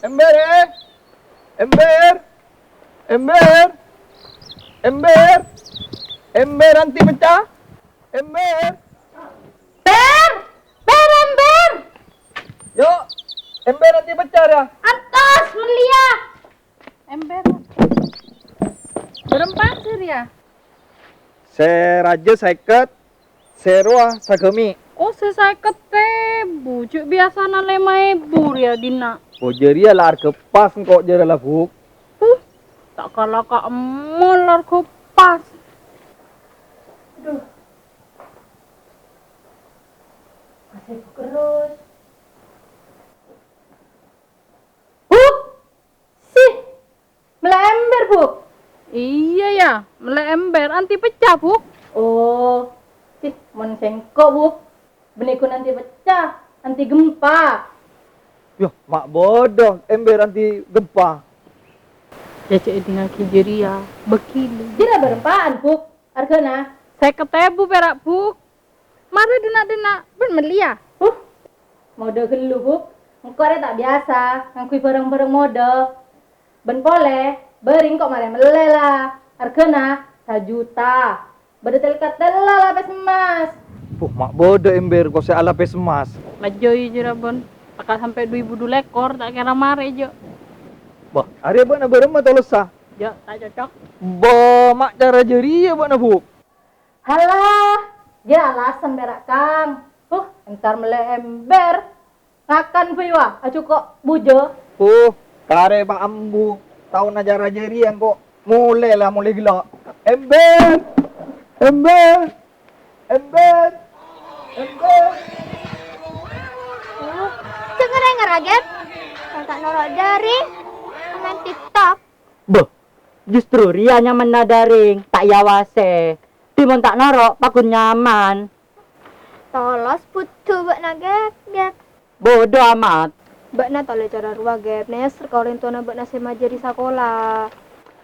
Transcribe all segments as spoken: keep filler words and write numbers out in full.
Ember, eh! Ember! Ember! Ember! Ember anti pecah! Ember! Ber! Ber, ember! Yo, ember anti pecah, ya? Antos, mellèya! Ember. Bârâmpa sè rèya? Sè rajâ sèket, sè rowa sagâmè'. Oh, sè sèket èbu. Jhâ' biyasana lèma èbu rèya dinna'. Oh, jârèya la arghâ pas engko' jârèya la, Bu'. Huh, ta' kala ka emma la arghâ pas. Aduh. Masih terus. Bu'! Sih, mellè ember, Bu'. Iyâ, yâ, mellè ember anti pecah, Bu'. Oh, sih, mon sèngko', Bu', bânnè ghun anti pecah, anti gempa. Yo, ma' bâdâ ember anti gempa. Yâ, cè' èdingngaghi jârèya, bâkilo. Jârèya bârâmpa'an, Bu', arghâna? Sèket èbu pèra', Bu'. Marè dhinna'-dhinna' bân mellèya. Huh, modâ ghâllu, Bu'. Engko' rè ta' biyasa ngangghuy bhârâng-bhârâng modâ. Bân polè, bâri' engko' marè mellè la. Arghâna sajuta. Bâdâ tèlkat tella lapis emmas. Puh, ma' bâdâ ember ko sè alapis emmas. Lajâ, iyâ, jârèya, bân. Taka' sampè' du èbu du lèkor, ta' kèra marè, jâ'. Bâh, arèya bâ'na bârâmma tolessa? Jâ', ta' cocok. Bâh, ma' cara jârèya bâ'na, Bu'? Halah, ghâ' alasan pèra', Kang. Huh, entar mellè ember. Ngakan bhâi wa, ajuko' bujâ. Huh, karè Pa' Ambu. Taona cara jârèya engko' molè la, molè ghellâ'. Ember! Ember! Ember! Ember! Oh, jhâ' ngèrèng, Gep. Kal ta' noro' dâri, maèn TikTok. Bâh, justru rèya nyamanna dâring, ta' èawasè. Dhimèn ta' noro', paggun nyaman. Tolos budhu bâ'na, Gep, Gep. Bodo amat. Bâ'na tolè cara rowa, Gep. Nèser ka orèng towana bâ'na sè majâri sakola.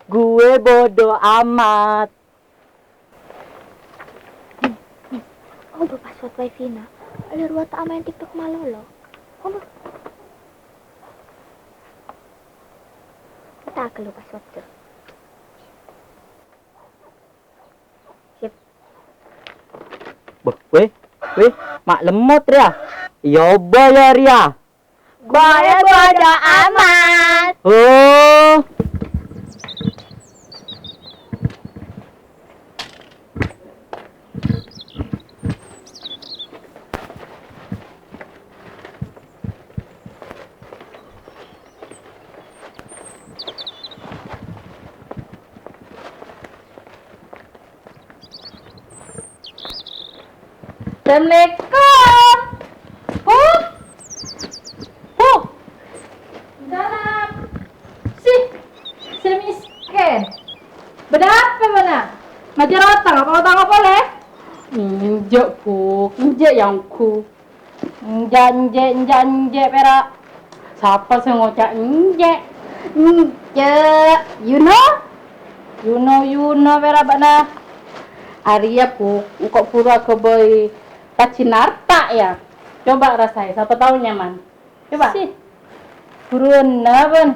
Gue bodo amat. Obâ password wifi-na. Ollè rowa ta' amaèn TikTok malolo. Obâ. Ta' ghâllu password-dâ. Sip. Bâh, weh, weh, ma' lemmot rèya. Iyâ obâ yâ rèya. Gue bodo amat. Oh. Assalamualaikum. Huh? Huh? Salam. Sih, sè mèskèn. Bâdâ apa bâ'na? Majâr otang apa otang apa polè? Enjâ', Bu'. Enjâ' yâ ongghu. Enjâ', enjâ', enjâ', enjâ' pèra'. Sapa sè ngoca' enjâ'? Enjâ'. You know? You know, you know pèra' bâ'na. Arèya, Bu', engko' buru aghâbây rajin arta', yâ. Coba rasaè, sapa tao nyaman. Coba. Sih. Buruwânna, bân.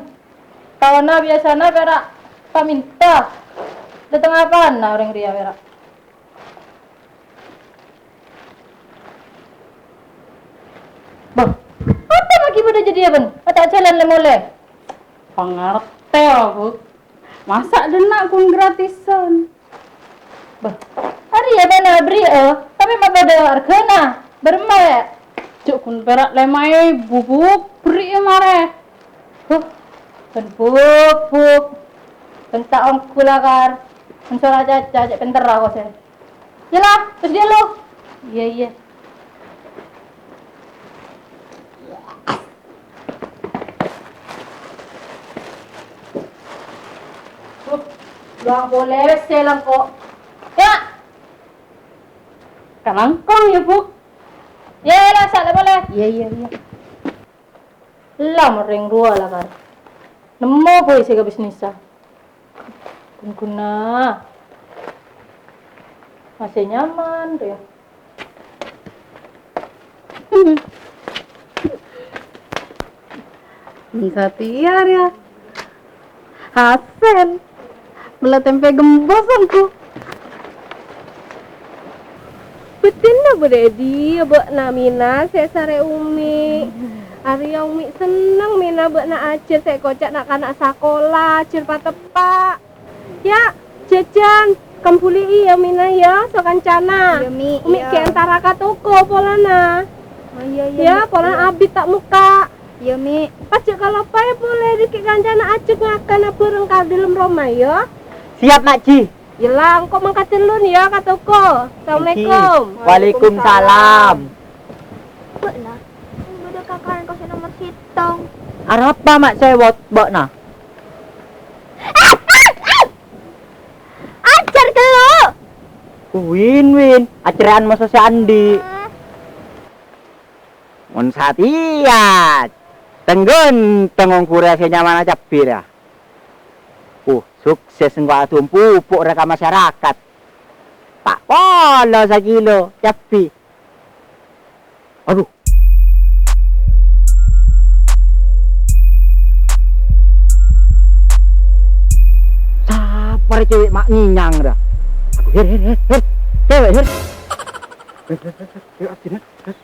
Taona biyasana pèra' pamènta. Dâteng apana orèng rèya pèra'? Bâh, apa lagi bâdâ jâdiyâ, bân? Ata' jhâlân lè-molè. Pangartè, Bu'. Masa' dhinna' ghun gratisan? Bâh, arèya bâ'na aberri'â, tapè ma' bâdâ arghâna. Bârâmma, yâ? Jâ' ghun pèra' lèma èbu, Bu'. Berri'â marè. Huh, bân Bu', Bu'. Bân ta' ongghu lakar. Bân sora caca, cè' pènterra kosè. Yâ la, terros ghâllu. Iyâ, iyâ. Huh, luwang polè sè langko'. Yâ. Kalangkong yâ, Bu'. Yâ, la, sala polè. Iyâ, iyâ, iyâ. La, orèng rowa lakar. Nemmo bhâi sè kabisnisa. Ghun-ghunna. Masih nyaman, rèya. Satèya rèya. Hasèl. Mellè tèmpè gembos ongghu. Bhâdhânna bâdâ è dinna bâ'na, Mina, sè èsarè Umi? Arèya Umi senneng, Mina, bâ'na ajhâr sè èkoca' na'-kana' sakola, ajhâr pateppa'. Ya', jhâjhân, kembhuli'i ya, Mina, ya, so kancana. Iya, Mi, Umi iya. Ghi' entara ka toko polana. Oh, iya, iya, Ya, Mi, polana iya. Abit ta' mokka'. Iya, Mi. Pas jhâ' kaloppaè polè dâgghi' kancana ajhâk ngakan bhâreng ka dâlem roma, ya. Siap, Mak Ji. Yella, engko' mangkat dâlun, ya, ka toko. Assalamualaikum. Èngghi. Waalaikumsalam. Bâ'na, bâdâ kakan kosè nomer sèttong. Arapa, Mak Sèwot, bâ'na? Ajhâr ghâllu! Win-win, ajhârân moso sè andi'. Mon satèya, tenggon tengong kurè sè nyamana cabbhi, ra. Uh, sukses engko' adhum pupuk, ra, ka masyarakat. Pa' polo sakilo cabbhi. Aduh. Sapa rè cewek ma' nginyang, ra? Aduh, Her, Her, Her, Her. Cewek, Her. Her, Her, Her, Her. Ayo, Adin, Her. Her.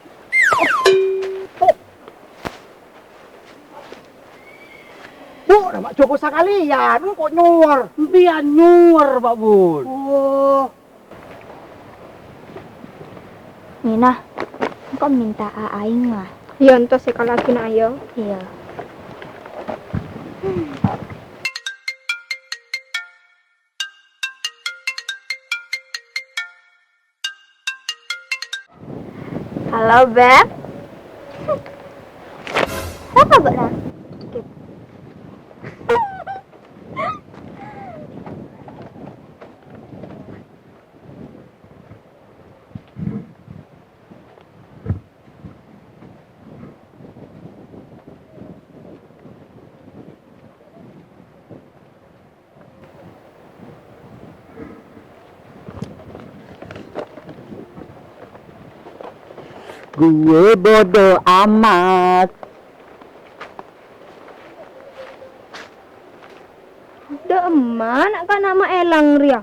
Bu, nama Joko sakalèyan, kok nyuwèr? Empèyan nyuwèr, Pak Bun. Oh. Mina, engko' minta aèng, ah. Iyâ, entos sè kalagina, ayo. Iyâ. Halo, Beb. Sapa bâ'na? Gue bodoh amat. Dâ' emma na' kana' ma' èlang rèya.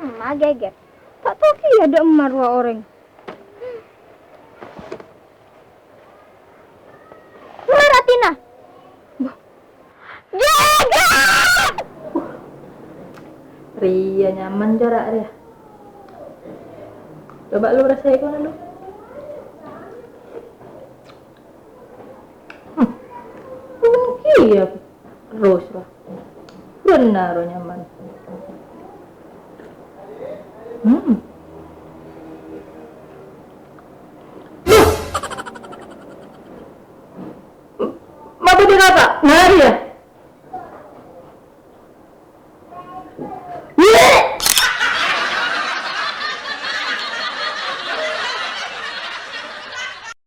Emma gègèr. Ta' tao kèya dâ' emma rowa orèng. Emma ra Tina. Bâh. Gègèr! Rèya nyaman cora' rèya. Coba lu rasaè kono lu. Hmm. Mungkin iya. Terus, wah. Benar, nyaman. Hmm. Duh! Mabudi kata, mari ya.